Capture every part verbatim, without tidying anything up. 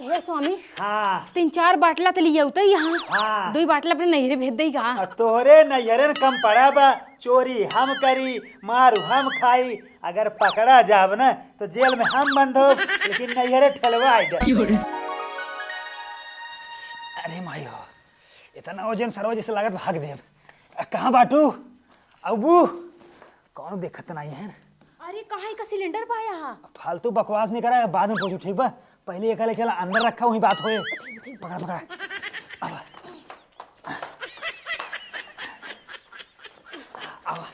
हे स्वामी, हाँ। तीन चार बाटला त लियाउतइ यहाँ। हाँ। दुइ बाटला अपने नैहरे भेज दई का? आ, तोहरे नैहरे न कम पड़ा बा, चोरी हम करी, मार हम खाई, अगर पकड़ा जाब न तो जेल में हम बंद होब, लेकिन नैहरे ठेलवा आई दे। अरे माई हो, इतना वजन सरवा जैसे लागत भाग देब। आ, कहाँ बाटू? अबू, कौनो देखत नाहीं है। अरे, कहाँ का सिलेंडर पाया हा? फालतू बकवास नहीं करा, बाद में पूछू, ठीक बा? पहले ये कहले चला, अंदर रखा, वहीं बात होए। पकड़ा, पकड़ा। आवा। आवा।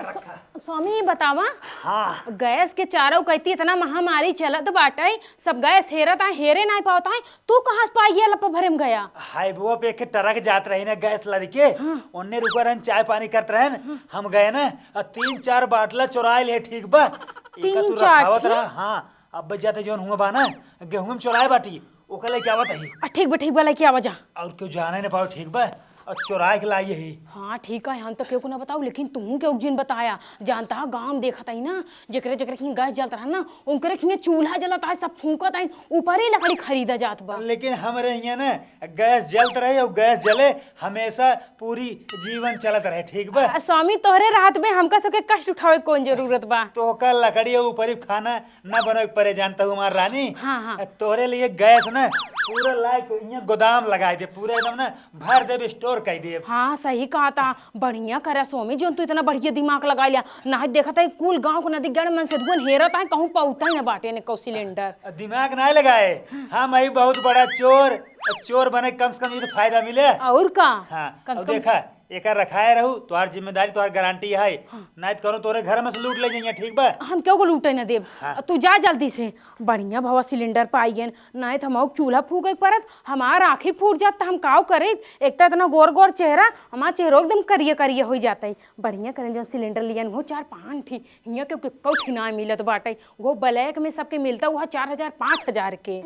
रखा। स्वामी, बतावा। हाँ। गैस के चारों कइती इतना महामारी चलत बाटइ, सब गैस हेरत आए, हेरे नाहीं पावत आए, तू कहाँ से पाई गया लप्पा भरे में गया? हाईवे पे एक ट्रक जात रही ना गैस लद के, हाँ। ओन्ने रुका रहन, चाय पानी करत रहन, हाँ। हम गए ना, और तीन चार बाटला चुराए ले, ठीक बा? तीन एका तू चार रखावत रहा, हाँ। अब बच जाते जौन हुआ बा ना, गेहूं में चुराए बाटी, ओका लेके आवत ही। आ, ठीक बा, ठीक बा, लेके आवा जा। और क्यों जाने न पाओ, ठीक बा? और चुराए के लाई ही। हाँ, ठीक है, हम तो केहू को ना बताऊ, लेकिन तुहू केहू जिन बताया। जानता है, गाँव में देखत आई ना, जेकरे जेकरे खियाँ गैस जलत रहा ना, उनकरे खियाँ चूल्हा जलत है, सब फूंकत आई, ऊपर ही लकड़ी खरीदा जात बा। लेकिन हमरे हियाँ ना गैस जलत रहे और गैस जले हमेशा पूरी जीवन चलत रहे, ठीक बा? आ, स्वामी, तोहरे रात में हमका सबके कष्ट उठावे कौन जरूरत बा? तोहका लकड़ी और ऊपरी खाना ना बनवे के परे, जानता हूँ हमार रानी। हाँ, हाँ। तोहरे लिए गैस ना पूरा लायक इहाँ गोदाम लगाई दे, पूरा एकदम ना भर देब, स्टोर कर देब। हाँ, सही कहा था। बढ़िया करा स्वामी, जौन तू इतना बढ़िया दिमाग लगा लिया। नाहीं देखत है, कुल गाँव को नदी गढ़ मन से धुआं हेरत है, कहूँ पौता ही ना बाटे ने को सिलेंडर। दिमाग ना लगाए, हम ही बहुत बड़ा चोर, चोर बने कम से कम ये तो फायदा मिले। और का? हाँ, कम से अब कम देखा, एकर रखाए रहू, तोहार जिम्मेदारी, तोहार गारंटी है। हाँ। नाहीं तो करो तोरे घर में से लूट ले जाइए, ठीक बा? हम केहू को लूटे ना देब। हाँ। तू जा जल्दी से। बढ़िया भवा सिलेंडर पाई गेन, नाहीं तो हम चूल्हा फूके के परत, हमार आँखी फूट जात, त हम काव करीब? एक तो इतना गोर गोर चेहरा, हमार चेहरो एकदम करिया करिया हो जाता है। बढ़िया करें जो सिलेंडर लियन हो चार पाँच ठी, हियाँ के कोई ठी ना मिलत बाटे, वो ब्लैक में सबके मिलता हुआ चार हजार पाँच हजार के।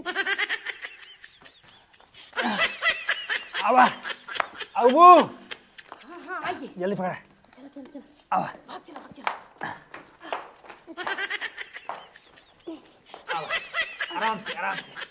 आवा, आऊ। हाँ, हाँ, आइए। जल्दी पकड़ा। चलो, चलो, चलो। आवा। भाग चलो, भाग चलो। आवा। आराम से, आराम से।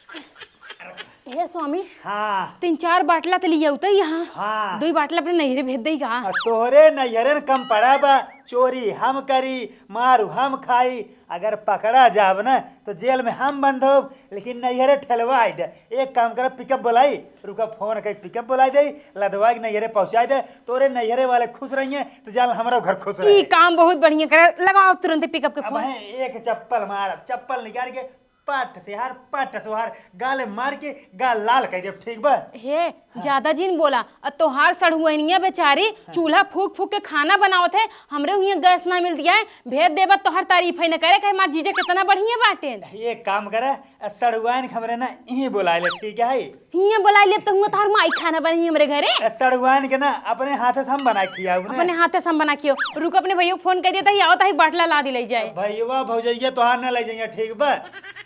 हे स्वामी, हाँ। तीन चार बाटला त लियाउतइ यहाँ। हाँ। दुइ बाटला अपने नैहरे भेज दई का? आ, तोहरे नैहरे न कम पड़ा बा, चोरी हम करी, मारू हम खाई, अगर पकड़ा जाब न, तो जेल में हम बंद होब, लेकिन नैहरे ठेलवा आई दे। एक काम कर, पिकअप बुलाई, रुका, फोन करके पिकअप बुलाई दे, लदवाई के नैहरे पहुँचाई दे। तोरे नैहरे वाले खुश रहिए, तो जान हमरो घर खुश ई रहे। काम बहुत बढ़िया करे, लगाओ तुरंत पिकअप के अब फोन। है एक चप्पल मारब, चप्पल निकाल के पट से हार, पट से हार, गाले मार के गाल लाल कर देब, ठीक बा? हे, हाँ। ज्यादा जिन बोला, आ तोहार सढ़ुआइनिया बेचारी हाँ। चूल्हा फूक फूक के खाना बनावत है, हमरे हुइया गैस ना मिलत है, भेज देबा तोहार तारीफ है न करे, कहे मार जीजा कितना बढ़िया बाटेन। एक काम करे, आ सढ़ुआइन के हमरे ना इहीं बोलाए ले, ठीक है? हियाँ बोलाए लेब त हुआँ तोहार माई खाना बनाई हमरे घरे। आ सढ़ुआइन के ना अपने हाथे से हम बना के खियाऊ ने। अपने हाथे से हम बना के खियाऊ। रुक, अपने भैया को फोन कर देता ही, आवत ही बाटला लादी ले जाए। भैया भौजैया तोहार ना ले जाइए, ठीक बा?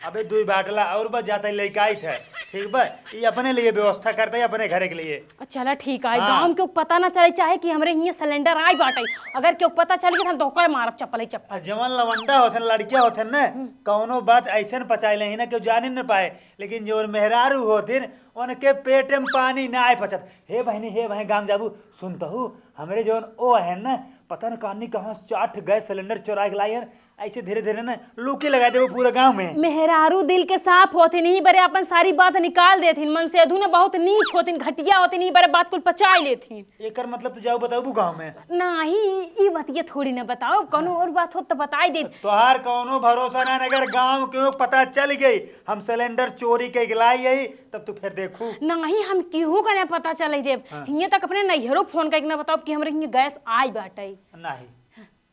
अबे दुई बाटला और बा, जाता ही लेके आई थे, ठीक बा? ये अपने लिए व्यवस्था करता ही, अपने घरे के लिए। चला ठीक है, हाँ। गाँव में केहू पता ना चले चाहे कि हमरे हियाँ सिलेंडर आई बाटे। अगर केहू पता चल गया, तो हम धोखा मारब चप्पल ही चप्पल। आ जवन लवंडा होथन, लड़किया होथन न, हम्म। कौनो बात ऐसे न पचाए लेही ना, केहू जाने न पाए। लेकिन जो मेहरारू होथिन, उनके पेट में पानी ना आए पचत। हे बहिनी, हे बहिनी, गाँव जाबू, सुनतहू, हमरे जवन ओ है न, पता न कानी कहाँ से चार ठे गैस सिलेंडर चोरा के लाई है, ऐसे धीरे धीरे ना लूकी लगा देबो पूरा गाँव में। मेहरारू दिल के साफ होथिन, इही बरे अपन सारी बात निकाल देथिन। मनसेधू न बहुत नीच होथिन, घटिया होथिन, इही बरे बात कुल पचाई लेथिन। एकर मतलब तू जाऊ बताबू गाँव में? नाही, ई बतिया थोड़ी ना बताओ, कौनो और बात हो तो बताई दे। तोहार कौनो भरोसा ना, अगर गाँव के पता चल गई हम सिलेंडर चोरी के लाई आई, तब तू फिर देखू। नाही, हम केहू का ना पता चले देब। हाँ। हियाँ तक अपने नैहरो फोन करके ना बताओ कि हमरे हियाँ गैस आई बाटे। नाही।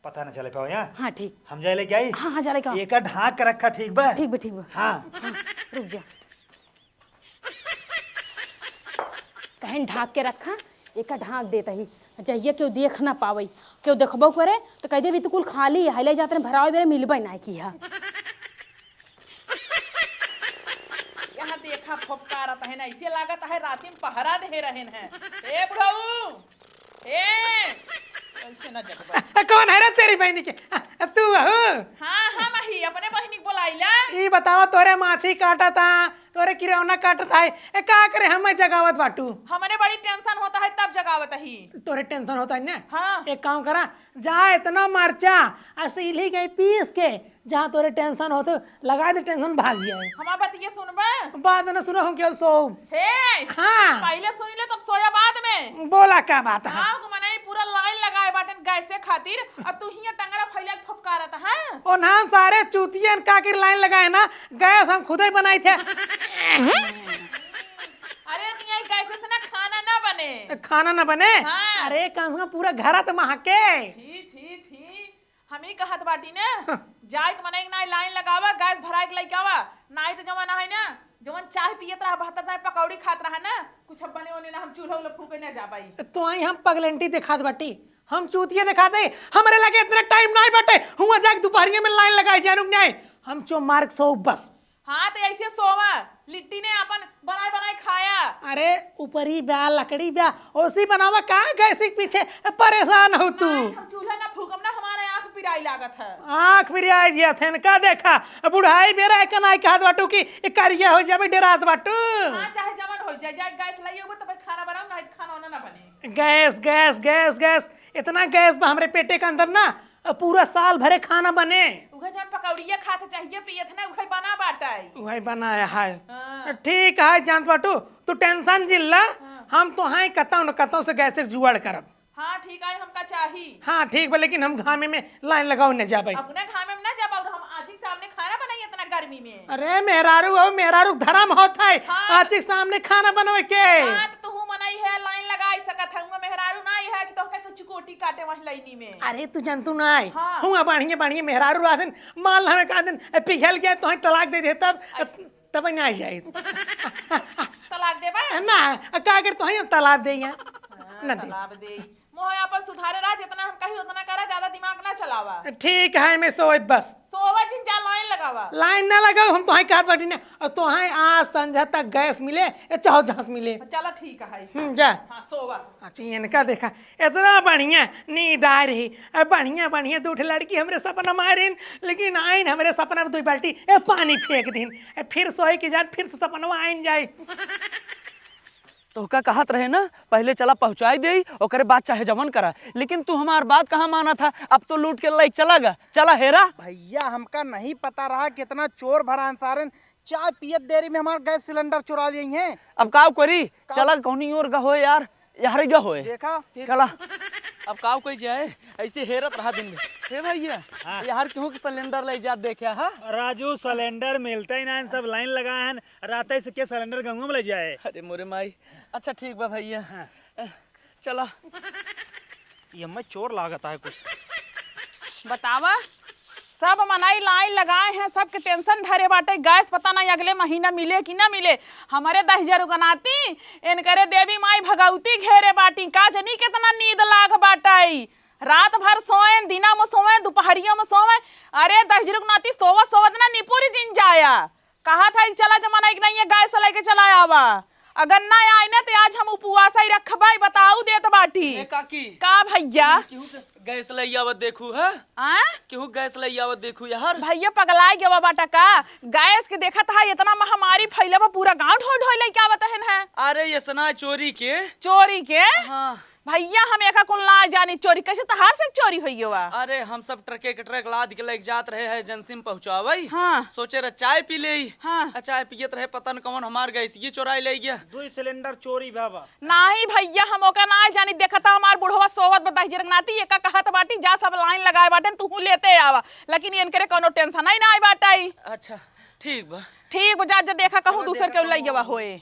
पता न चले पाओ यहाँ। हाँ, ठीक। हम जाए लेके आई? हाँ, हाँ, जा लेके आओ। एका ढाँक के रखा, ठीक बा? ठीक बा, ठीक बा। हाँ। हाँ, रुक जा। कहेन ढाँक के रखा, एका ढाँक देत ही। जहिया केहू देख ना पावइ, केहू देखबो करे, तो कह देबी, "ई तो कुल खाली है, ले जात रहे भरावे बेरे मिलबे ना किहा।" यहाँ देखा फुफकारत है ना, ऐसे लागत है राती में पहरा दे रहेन है। ए बुढ़ऊ, ए, ऐसे ना जगबा। कौन है रे तेरी बहिनी के? तू हो? हाँ, हम ही, अपने बहिनी के बोलाइला। ई बतावा, तोरे माछी काटत ह, तोरे किरौना काटत ह, ए का करे हमें जगावत बाटू? हमरे बड़ी tension होत है तब जगावत ही। तोरे tension होत है ना? हाँ। एक काम करा, जा इतना मरचा आ सीली गई पीस के, जहाँ तोरे tension होत, लगा दे, tension भाग जाए। हमार बतिया सुनबा? बात न सुनो, हम केवल सोउब। हे, हाँ। पहिले सुन ले तब सोया बाद में। बोला का बात है? गाँव के मनई पूरा line लगाए बाटेन गैसे खातिर, और तू हियाँ टंगरा फैला के फुफकारत है। ओ नाम सारे चूतियन का की line लगाए ना, गैस हम खुदे बनाई थे। अरे, तो यही गैस से ना खाना ना बने। खाना ना बने? हाँ। अरे, कम से कम पूरा घर तो महके। छी, छी, छी। हम ही कहत बाटी ना, हाँ। जाए के मनई के नाई line लगावा, गैस भराए के लइके आवा, नाई तो जवन है ना, जवन चाय पियत रहा, बहतर चाय पकौड़ी खात रहा ना, कुछ अब बने ओने ना, हम चूल्हा उल्हा फूके ना जा पाई। तो आई हम पगलेंटी दिखात बाटी, हम चूतिया दिखाते, हमरे लगे इतना time नाई बाटे, हुआ जाके दोपहरिया में line लगाई जाए, रुक जाए, हम चो मार्क सो बस। हाँ, तो ऐसे सोवा, लिट्टी ने अपन बनाए बनाए खाया। अरे, ऊपरी बा, लकड़ी बा, ओसी बनावा का गैस के पीछे परेशान हो तू? नाई, हम चूल्हा ना फूकम ना, हमारे आँख पिराई लागत है। आँख पिराई जिया थे, इनका देखा, बुढ़ाई बेरा एक नाई कहत बाटू कि ए करिया हो जाबे, डेरात बाटू। हाँ, चाहे जवन हो जाए, जाए गैस लाइए, वो तब खाना बनाओ, नहीं तो खाना वाना ना बने। गैस, गैस, गैस, गैस, इतना गैस बा हमरे पेटे के अंदर ना, अब पूरा साल भरे खाना बने। उहे जौन पकौड़िया खात चाहिए पियत ना, उहे बना बाटै। उहे बनाया है। हाँ। ठीक है, जानत बाटू, तू tension जिन ला, हाँ। हम तो हैं कतौ न कतौ से गैस के जुगाड़ करब। हाँ, ठीक है, हमका चाही। हाँ, ठीक बा, लेकिन हम घामे में line लगाओ न जाबे। अपने घामे में ना जाबा, और हम आँची के सामने खाना बनाई इतना गर्मी में। अरे मेहरारू हो, मेहरारू धर्म होत है, हाँ, आँची के सामने खाना बनवे के। हाँ, तो तू मनई है, line लगाई सकत है, उहाँ मेहरारू नाई है कि तोहके कुछ कोटी काटे वही लाइनी में। अरे तू जनतू नाई, हाँ। हुआ बढ़िया बढ़िया मेहरारू रहतन, मान ला हमें कहा दिन, ए, पिघल गया तो तलाक दे दे तब, ऐसे। तब ना आ जाए। तलाक देबा? ना, का अगर तो हम तलाक दे यहाँ? हाँ, ना दे। तलाक दे। मोह अपन सुधारे रहा, जितना हम कही उतना करा, ज्यादा दिमाग ना चलावा। ठीक है, मैं सोवत बस। सोवा जिन, जा line लगावा। Line ना लगाओ, हम तोहाई कहत बाटी ना, और तोहाई आज संझा तक गैस मिले, या चाहो जहां से मिले। चला ठीक है। हम्म, जा। हाँ, सोवा। अच्छा, इनका देखा, इतना बढ़िया नींद आ रही, अब बढ़िया बढ़िया दो ठे लड़की हमरे सपना में आ रही, लेकिन आइन हमरे सपना में दो बाल्टी ए पानी फेंक दिन, ए फिर सोए के जान, फिर से सपना आइन जाए। तोहका कहत रहे ना, पहिले चला पहुँचाई देई, ओकरे बाद चाहे जवन करा। लेकिन तू हमार बात कहाँ माना था? अब तो लूट के लइके चला गा। चला हेरा। भैया, हमका नहीं पता रहा कि इतना चोर भरान सारन चाय पियत देरी में हमार गैस सिलेंडर चुरा लिए हैं। अब काव करी? काव? चला कौनी ओर गा होए यार, यार गा होए। देखा? चला। अब काव कोई जाए, ऐसे हेरत रहा दिन में। हे भैया, हाँ। यार केहू के सिलेंडर लइ जात देखे हा? राजू, सिलेंडर मिलते ही ना, सब लाइन लगाए हैं। रात से के सिलेंडर गंगू में ले जाए। अरे मोरे माई। अच्छा ठीक बा भैया। हाँ। चला। ये मैं चोर लागत है कुछ। बतावा, सब मनई लाइन लगाए हैं, सबके टेंशन धरे बाटे, गैस पता नहीं अगले महीना मिले कि ना मिले। हमरे दहिजर उगनाती इनकरे देवी माई भगवती घेरे बाटी, का जनी कितना नींद लाग बाटे। रात भर सोएन, दिना में सोएन, दुपहरियों में सोएन। अरे दहिजर उगनाती सोवत सोवत ना निपुर जिन जाया। कहा था कि चला जमाना एक नहीं है, गैस लेके चला आवा। अगर ना आए ना तो आज हम उपवास ही रखबे, बताऊ देत बाटी। ए काकी। का भैया? केहू के गैस लइ आवत देखू है? आ? केहू गैस लइ आवत देखू यार? भैया पगलाइ गवा बाटा का? गैस के देखत है इतना महामारी फैला बा, पूरा गांव ढोई ढोई लइके आवत हन है। अरे इसना चोरी के। चोरी के? हाँ। भैया, हम एका कुल ना जानी चोरी, कैसे तहार से चोरी होई गवा? अरे, हम सब ट्रके के ट्रक लाद के लेके जात रहे हैं एजेंसी में पहुँचावई। हाँ। सोचे रहे चाय पी लेई। हाँ। आ चाय पियत रहे, पता न कौन हमार गैसिये चोराई ले गया। दुई सिलेंडर चोरी भवा। नाही भैया, हम ओका ना जानी, देखता हमार बुढ़वा सोवत बा दहिजर के नाती, एका कहत बाटी जा सब लाइन लगाए बाटेन, तुहू लेते आवा, लेकिन इनकरे कौनो टेंशन ही ना आई बाटाई। अच्छा। ठीक बा। ठीक बा, जा, जा, देखा कहूँ दूसर के लइ गवा होए।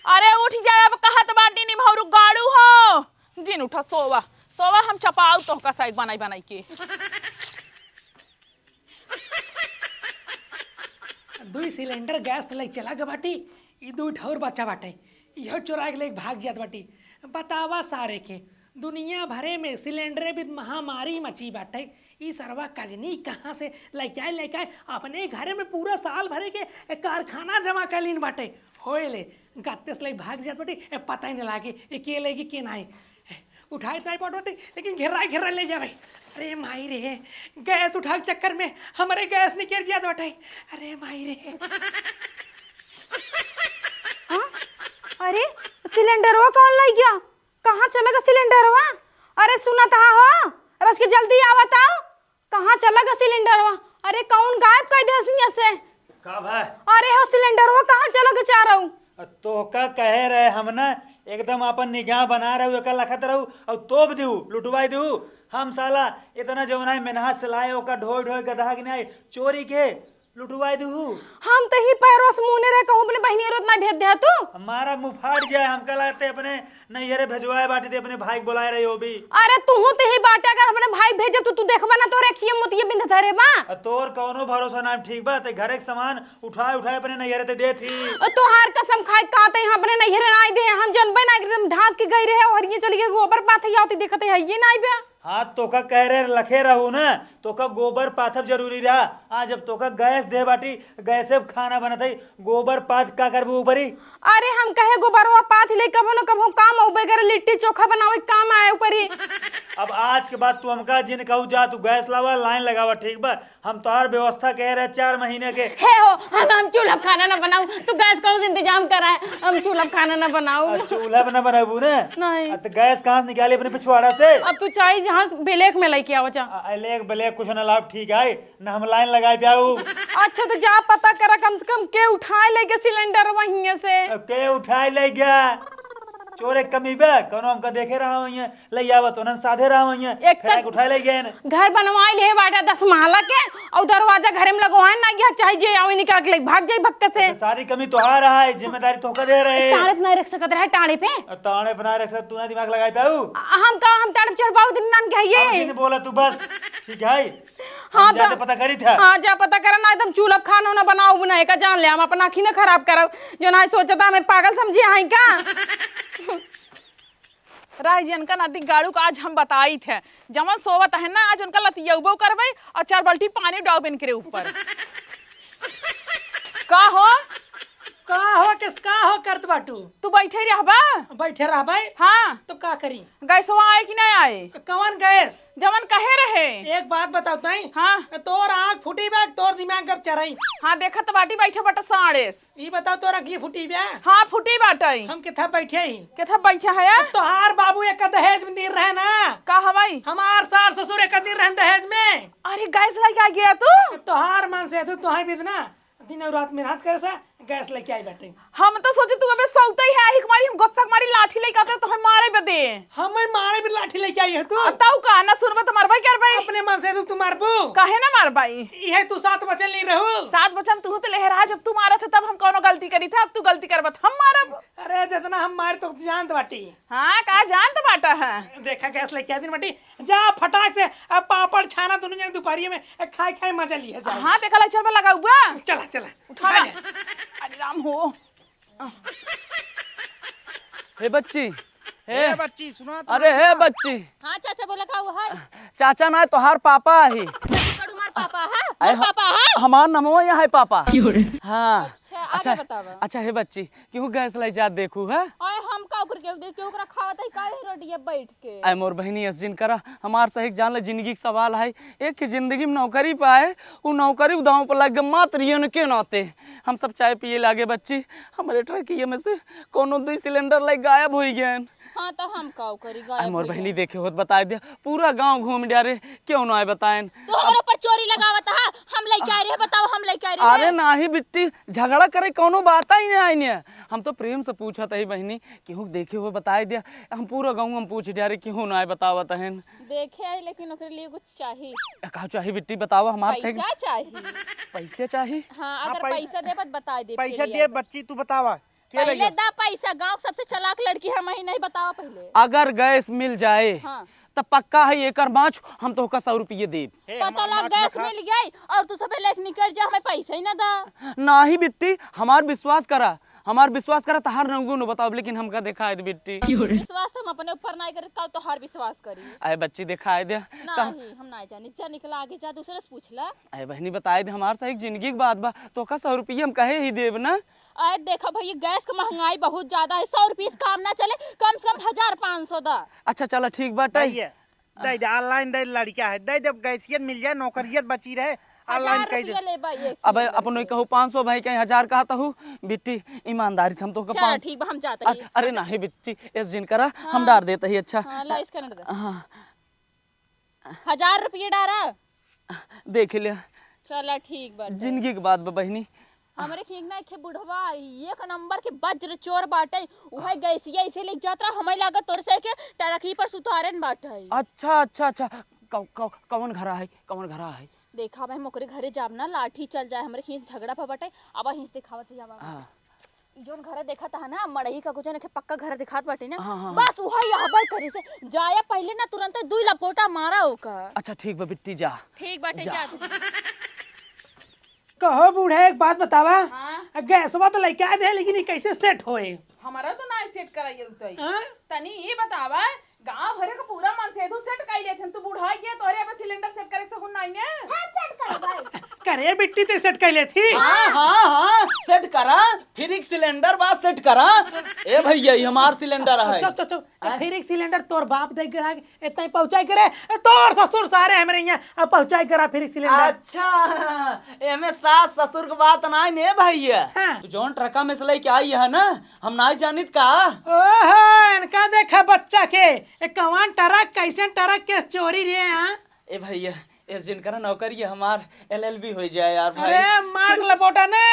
अरे उठ जाए, अब कहत बाटी निभौरू गाड़ू हो। जिन उठा, सोवा, सोवा, हम चपाऊ तोहका साइक बनाई बनाई के। दुई सिलेंडर गैस त लइ चला ग बाटी, ई दुई ठौर बच्चा बाटे, इहो चोरा के लेके भाग जात बाटी। बतावा सारे के, दुनिया भरे में सिलेंडरे बिद महामारी मची बाटे। ई सरवा कजनी कहाँ से लइके आए, लइके आए? अपने घरे में पूरा साल भरे के कारखाना जमा कर लीन बाटे। होए ले, गत्ते से लई भाग जात बाटे, ए, पता ही नहीं लागे, ए, के लेगी, के नाई। उठाए तो नहीं पावत बाटे, लेकिन घेर्राए घेर्राए ले जावे। अरे माई रे, गैस उठाए के चक्कर में हमरे गैस निकल जात बाटे। अरे माई रे। हाँ? अरे, सिलेंडरवा कौन लइ गया? कहाँ चला गया सिलेंडरवा? अरे सुनत हा हो, अरे इसके जल्दी आवत आओ। कहाँ चला गया सिलेंडरवा? अरे कौन गायब कर दे हियाँ से? का भा? अरे हो सिलेंडरवा कहाँ चला गया चाह रहू? अ, तोहका कहे रहे हम ना, एकदम अपन निगाह बना रहू, एका लखत रहू, और तोप देहू, लुटवाई देहू। हम साला इतना जौन है मेहनत से लाए, ओका ढोई ढोई गधा के नहीं, चोरी के लुटवाई देहू। हम तो ही पैरों से मुने रहे, कहूँ अपने बहिनी और उतना भेज दे तू। हमारा मुंह फाट जाए, हमका लगते अपने नैहरे भेजवाए बाटी ते अपने भाई के बुलाए रही हो भी। अरे तू तो ही बाटे, अगर अपने भाई भेजे तो तू देखबा ना तो रेखिए मुतिए बिंद धरे बा। अ, तोर कौनो भरोसा ना, ठीक बा, ते घरे के सामान उठाए उठाए अपने नैहरे ते देत ही। अ, तोहार कसम खाए का ते हम अपने नैहरे ना दे, हम जनबे ना एकदम ढाक के गई रहे और ये चली गई गोबर पाथे आती देखते है ये ना बा। हाँ, तोका कह रहे लखे रहू ना, तोका गोबर पाथब जरूरी रहा। आ, जब तोका गैस दे बाटी, गैसे पे खाना बनत है, गोबर पाथ का करबू ऊपरी? अरे हम कहे गोबरवा पाथ ले कभो न कभो काम आउबे करे, लिट्टी चोखा बनावे काम आए ऊपरी। अब आज के बाद तू हमका जिन कहू जा, तू गैस लावा, लाइन लगावा, ठीक बा? हम तोहार व्यवस्था कह रहे चार महीने के। हे हो, हम, हम चूल्हा पे खाना ना बनाऊ, तू गैस का इंतजाम कराए, हम चूल्हा पे खाना ना बनाऊ। आ, चूल्हा पे ना बनाबू ने? नहीं। आ, तो गैस कहाँ से निकाली अपने पिछवाड़ा से? अब तू चाहे जहाँ से ब्लैक में लेके आवा जा। आ, आ, ब्लैक, ब्लैक कुछ ना लाभ, ठीक है, ना हम लाइन लगाए पाऊ। अच्छा तो जा पता करा कम से कम के उठाए लेके सिलेंडर वहीं से। आ, के उठाए ले गया? चोरे कमी बे, कौनो हमका देखे रहा हो ये, ले आवा तो नन साधे रहा हो ये, एक फेंक तक उठाए ले गए ने। घर बनवाए ले बाटा दस महला के, और दरवाजा घरे में लगवाए ना गया, चाहे जे आवे निकाल के ले भाग जाई भक्के से। तो सारी कमी तोहार रहा है, जिम्मेदारी तोहका दे रहे। टाड़े पे ना रख सकत रहे, टाड़े पे। आ, टाड़े पे ना रख सकत, तू ना दिमाग लगाए पाऊ। आ, हम का, हम टाड़े पे चढ़ पाऊ दिन नान के अब ये। जिन बोला तू बस, ठीक है? हाँ, हम जाते तो पता करी था। हाँ, जा पता करा, ना एकदम चूल्हा पे खाना ना बनाऊ, ना एका जान ले, हम अपना आँखी ना खराब करब, जो ना सोचता हमें पागल समझे हैं का? राय जनका नदी गाड़ू का आज हम बताई थे, जवन सोवत है ना, आज उनका लतियउबो करबे और चार बाल्टी पानी डाउबे इनकरे ऊपर। का हो? का हो, किस का हो करत बाटू? तू बैठे रहबा? बैठे रहबे? हाँ। तो का करी? गैसवा आए कि नहीं आए? क-, कवन गैस? जवन कहे रहे। एक बात बताओ तई। हाँ। तोर आँख फूटी बा, तोर दिमाग गप चराई। हाँ, देखत बाटी बैठे बटा साड़ेस। ई बताओ तोर आँखी फूटी बा? हाँ, फूटी बाटई। हम केथा बैठे ही। केथा बैठा है? तोहार बाबू एक दहेज में दिन रहे ना। का हवाई? हमार सास ससुर एक दिन रहन दहेज में। अरे गैस लेके आ गया तू? तोहार मन से तू, तोहार भी ना। दिन और रात मेहनत करे से गैस लेके आई बाटे। हम तो सोचे तू अबे सौते ही है, आही कुमारी हम गुस्सा कुमारी लाठी लेके आते तोहे मारे बदे। हमें मारे बदे लाठी लेके आई है तू? आ, तऊ का ना सुनबे तो मरबे करबे। अपने मन से तू, तू मारबू? काहे ना मारबाई? इहे तू सात वचन ली रहू। सात वचन तू तो लेहे रहा, जब तू मारत है तब हम कौनो गलती करी था, अब तू गलती करबत हम मारब। अरे जितना हम मारे तो जानत बाटी। हाँ का जानत बाटा है? देखा गैस लेके आई दिन बाटी, जा फटाक से अब पापड़ छाना दोनों जने दोपहरिया में खाए खाए मजा लिया जाए। हाँ देखा ला चल लगा हुआ। चला चला। उठा ला। अरे राम हो। हे बच्ची, हे। हे बच्ची, सुना तो। अरे हे बच्ची। हाँ चाचा बोला का हुआ है? चाचा ना तोहार पापा ही। चाची कड़ू मार पापा है? अरे मोर हम-, पापा है? हमार नमवा यहाँ है पापा। क्यों रे? हाँ। अच्छा, आगे अच्छा, बतावा। अच्छा हे बच्ची, केहू गैस लाई जात देखू है? अरे हम का ओकर केहू देख के ओकरा खावत है का रोटिया बैठ के? अरे मोर बहिनी अस जिन करा, हमार सही जान ले जिंदगी के सवाल है। एक ही जिंदगी में नौकरी पाए, उ नौकरी उदाव पर लग गए मात्र यन के नाते। हम सब चाय पिए लागे बच्ची, हमरे ट्रकिया में से कोनो दुई सिलेंडर लाइक गायब होई गए। हाँ, तो हम काउ करी, अरे गायब मोर होई बहिनी गए। देखे होत बताए दे, पूरा गांव घूम डारे, क्यों ना आए बताएन। तो हमरे ऊपर चोरी लगावत है, हम लेके आए रहे, बताओ हम लेके आए रहे। अरे नाही बिट्टी, झगड़ा करे कोनो बात ही नहीं आईने। हम तो प्रेम से पूछत है बहिनी, केहू देखे हो बताए दे, हम पूरा गांव में पूछ डारे, केहू ना आए बतावत है। देखे आई, लेकिन ओकरे लिए कुछ चाही। का चाही बिट्टी, बतावा हमार से। पैसा चाही। पैसे चाही? हाँ, हाँ, अगर पै-, पैसा देबत बताए दे पैसा के लिए। दे बच्ची, तू बतावा। के पहले लइया? दा पैसा, गांव के सबसे चालाक लड़की हम ही नहीं, बतावा पहले। अगर गैस मिल जाए, हाँ। त पक्का है एकर माछ, हम तोहका सौ रुपये देब। हे, पता हमार लग माछ गैस ना खा। मिल गई और तू सबे लेके निकल जा, हमें पैसा ही ना दा। नाही बिट्टी, हमार विश्वास करा, हमार विश्वास करा, तहार नौगो न बताओ, लेकिन हमका देखाइ दे बिट्टी। विश्वास तो हम अपने ऊपर नाहीं करी, का तोहार विश्वास करी? अरे बच्ची, देखाइ दे। नहीं, हम नाहीं जानी। जा निकला आगे, जा दूसरे से पूछ ला। अरे बहनी, बताइ दे, हमार सही जिंदगी के बात बा, तोहका सौ रुपया हम कहे ही देब ना। अरे देखा भैया, गैस के महंगाई बहुत ज्यादा है, सौ रुपये से काम ना चले, कम से कम हजार पाँच सौ दा। अच्छा चला, ठीक बाटे। भैया, दे दे, online दे, लड़का है, दे दे, गैसियत मिल जाए, नौकरियत बची रहे, online हजार कह दे। रुपया लेबा एक अबे सिलेंडर अपनो के। कहू पाँच सौ भाई कहीं हजार कहत हूँ, बिट्टी ईमानदारी से हम तोहका चला पाँच ठीक बा, हम जात अ-, रही। अरे नहीं बिट्टी, ऐस जिन करा, हम हाँ। डार देत ही, अच्छा। हाँ, ला scanner दे। हाँ। हजार रुपया डारा। देख ले। चला ठीक बाटे। जिंदगी के बात बा बहिनी। हमरे खींच ना एक बुढ़वा एक नंबर के वज्र चोर बाटे, उहे गैसिया ऐसे लेके जात रहा, हमें लागत तोर से के टरकी पर सुतारन बाटे। अच्छा, अच्छा, अच्छा। कौ-, कौ-, कौन घरा है, कौन घरा है? देखा भाई, हम ओकरे घरे जाब ना, लाठी चल जाए, हमरे खींच झगड़ा पर बाटे। अब हिंस देखावत है, अब हाँ। ई जौन घर देखत है ना, मड़ई का कुछ ना, पक्का घर दिखात बाटे ना, हाँ, हाँ, हाँ। बस उहे यहबे करी से जाया पहले ना, तुरंत दुई लपोटा मारा ओकर। अच्छा ठीक बा बिट्टी, जा। ठीक बाटे, जा। जा तू। कहो बूढ़ा, एक बात बतावा। हाँ। गैसवा तो लेके आ दे, लेकिन ये कैसे सेट होए? हमारा तो ना सेट कराइए उतई। हाँ? तनी ये बतावा, गांव भरे का पूरा मनसेधू सेट कई लेत हन, तू बुढ़ाई के तोहरे अब सिलेंडर सेट करे से हुन नाई ने। हम सेट करबै। करे बिट्टी ते सेट कई लेत ही। हाँ, हाँ, हाँ, सेट करा, फ्री सिलेंडर बा सेट करा। ए भैया, ये हमार सिलेंडर है। चुप, चुप, चुप। आय? फ्री सिलेंडर तोर बाप दे के रहा, इतना ही पहुंचाई करे, ए, तोर ससुर सारे हमरे यहाँ, अब पहुंचाई करा फ्री सिलेंडर। अच्छा, एमे सास ससुर के बात नाई ने भैया। हाँ। तू जौन ट्रका में से लेके आई है ना, हम नाई जानित का? ओहो, इनका देखा बच्चा के, ए, कौन ट्रक, कैसन ट्रक के चोरी रे, हाँ? ए भैया, इस जिनकर नौकरी है हमार, एल एल बी हो जाए यार भाई। अरे, मार लपोटा ने,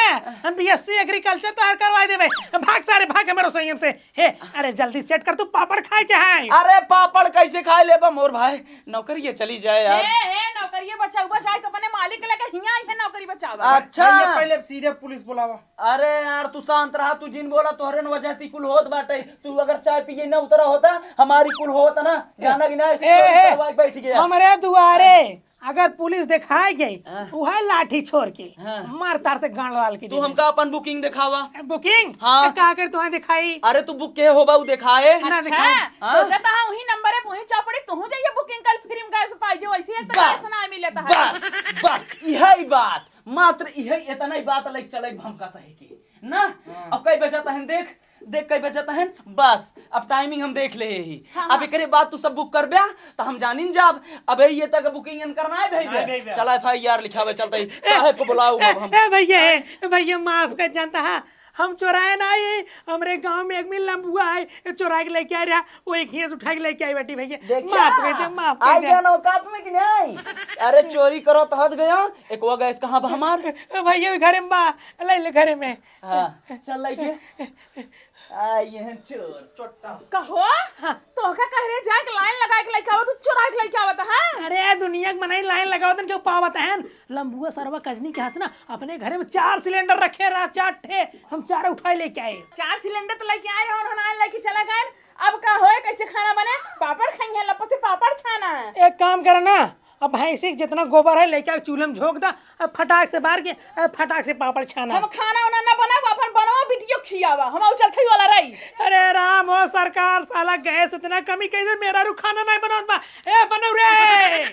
हम बी एस सी एग्रीकल्चर तैयार करवाई देबे। भाग सारे, भाग हमारे रसोई से। हे, अरे, जल्दी सेट कर, तू पापड़ खाए के है। अरे, पापड़ कैसे खाए लेबा मोर भाई, नौकरी ये चली जाए यार। हे, हे, नौकरिये बचाउबा जाए तो अपने मालिक के लेके हियाँ आई है नौकरी बचावा। अच्छा। भैया, पहले सीधे पुलिस बुलावा। अरे यार, तू शांत रहा, तू जिन बोला, तोहरे न वजह से कुल होत बाटे। तू अगर चाय पिए न उतरा होता, हमारी कुल होत ना, जाना कि नहीं, ए, चोरी ए, करवाए बैठ गया। हमरे दुआरे अगर पुलिस देखाए गई, हाँ। उहे लाठी छोड़ के हाँ। मार तार से गांड लाल की तू दे दे। हमका अपन बुकिंग देखावा। बुकिंग? हाँ। तो का कर तुम्हें दिखाई? अरे तू बुक के होबा, उ देखाए। ना अच्छा, दिखाई। हाँ। सोचा था वही नंबर है, वही चौपड़ी, तू जाइए बुकिंग कर, फिल्म का ऐसे पाई जो वैसे एक तो बस, पैसा ना मिले था। बस, बस, यही बात, मात्र यही, इतना ही बात लाइक चले हमका सही की। ना? हाँ। अब कई बजा तहन देख, देख कई बजा तहन, बस, अब टाइमिंग हम देख ले ही। हाँ, अब हाँ। एकरे बाद तू सब बुक करब्या, त हम जानिन जाब। अबे ये तक बुकिंग एन करना है भैया। नहीं भैया। चला एफ आई आर लिखावे चलते ही। साहब को बुलाओ अब हम। ए भैया, ए भैया, माफ कर जानता है, हम चोराए ना आई, हमरे गांव में एक मिल लंबुआ है, ये चोरा के लेके आ रहा, वो एक हिंस उठा के लेके आई बाटी भैया। देखा? माफ कर दे, माफ कर आई दे। गया ना औकात में कि नहीं? अरे चोरी करो तो हद गया, एक वो गैस कहाँ बा हमार? ए भैया, घरे में बा, ले ले घरे में। हाँ, चल लइके। आ, ये हैं चोर, चोट्टा। कहो? हाँ। तोहका कह रहे जाए के लाइन लगाए के लेके आवत, तू चोराए के लेके आवत, हाँ? अरे, दुनिया के मनई लाइन लगावत हैं, जो पावत हैं। लंबुआ सरवा कजनी के हाथ ना, अपने घरे में चार सिलेंडर रखे रहा, चार ठे, हम चार उठाए लेके आए। चार सिलेंडर तो लेके आए रहे, उन्होंने आए लेके चला गए। अब का होए, कैसे खाना बने? पापड़ खाई है, लप्पो से पापड़ छाना है। एक काम करना, अब भैंसी के जितना गोबर है, लेके आके चूल्हे में झोंक दा, अब फटाक से बार के, अब फटाक से पापड़ छाना। हम खाना उना ना बनावा, अपन बनवा बिटियो खियावा, हम आउ चलते ही वाला रही। अरे राम हो सरकार, साला गैस इतना कमी कैसे, मेहरारू खाना नहीं बनावत बा। ए बनऊ रे,